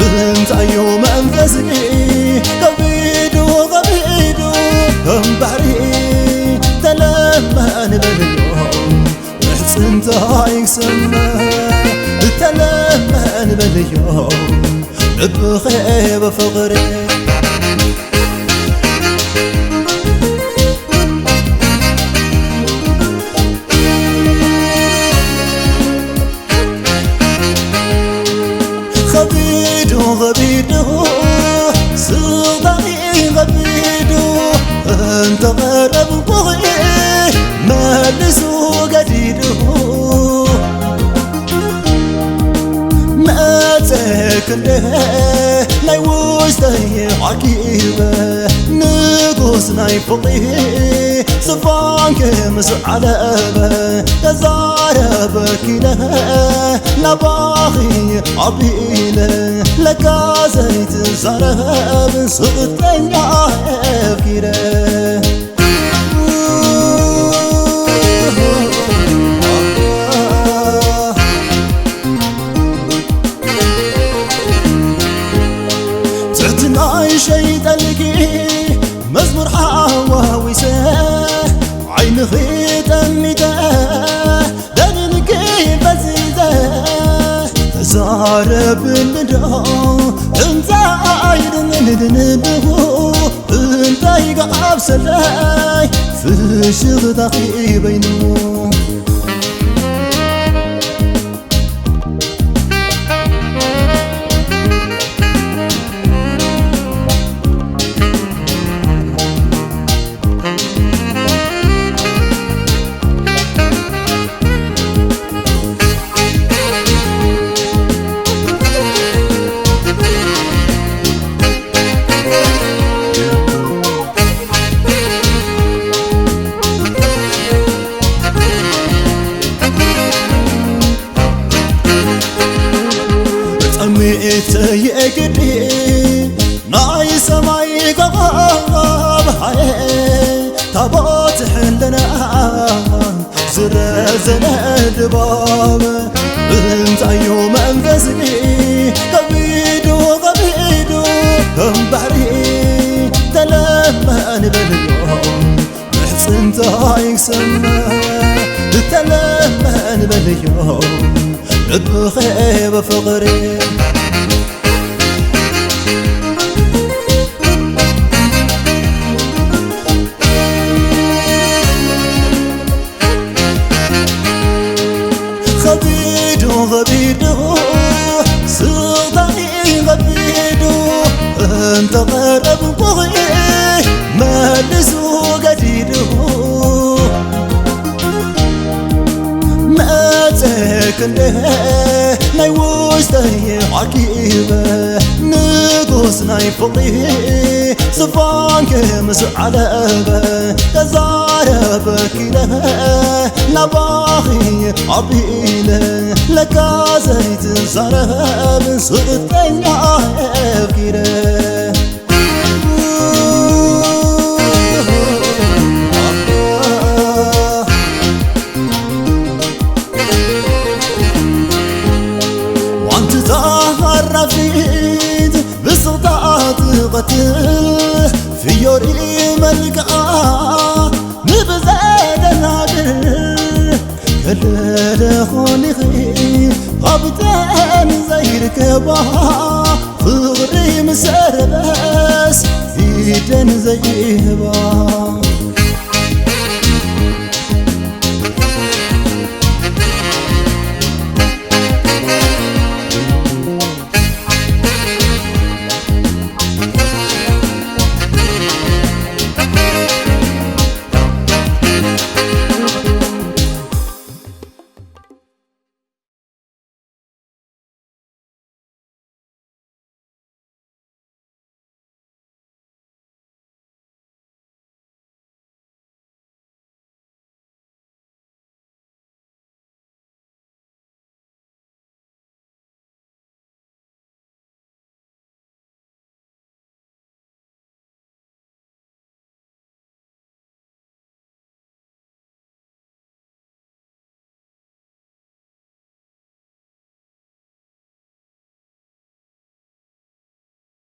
እንታዩ መንፈስኪ ከቢዱ ከቢዱ ከም ባሕሪ ተለመን በልዮ ምሕጽንታ ይሰመ ተለመን በልዮ ልብኸ ብፍቕሪ ኸቢዱ ኸቢዱ ስልጣኒ ኸቢዱ እንተቐረብኩኺ መሊሱ ገዲዱ መጸ ክንደ ናይ ውሽጠይ ዓቂበ ንጉስ ናይ ፍቕሪ ዝፋንከ ምስ ዓለበ ተዛረበኪለ ናባኺ ኣቢለ ለካ ዘይትዛረብ ስቕተኛ ኣፍኪረ ትሕትናይ ሸይጠልኪ መዝሙር ሓዋዊሰ ዓይንኺ ጠሚተ ደኒንኪ ፈዚዘ ተዛረብኒ ዶ እንታይ ድንድንድሁ እንታይ ገዓብሰለይ ፍሽኽታኺ በይኑ ጠሚተ የግዲ ናይ ሰማይ ኮኸብ ሃየ ታቦት ሕልና ዝረዘነ ድባብ እንታዩ መንፈስኪ ከቢዱ ከቢዱ ከም ባሕሪ ተለመን በልዮ ምሕጽንታ ይሰመ ተለመን በልዮ ልብኸ ብፍቕሪ ኸቢዱ ኸቢዱ ስቕታኒ ኸቢዱ እንተቐረብኩኺ መሊሱ ገዲዱ መጸ ክንደ ናይ ውሽጠይ ዓቂበ ንጉስ ናይ ፍቕሪ ዝፋንከ ምስ ዓለበ ተዛረበኪለ ናባኺ ኣቢለ ለካ ዘይትዛረብ ስቕተኛ ኣፍኪረ ዋንቲ ተሃራፊት ብስቕታ ትቐትል ፍዮሪ መልክዓ ንብዘደናግር ከለለ ኾኒኺ ሃብተን ዘይርከባ ፍቕሪ ምሰረበስ ኢደን ዘይህባ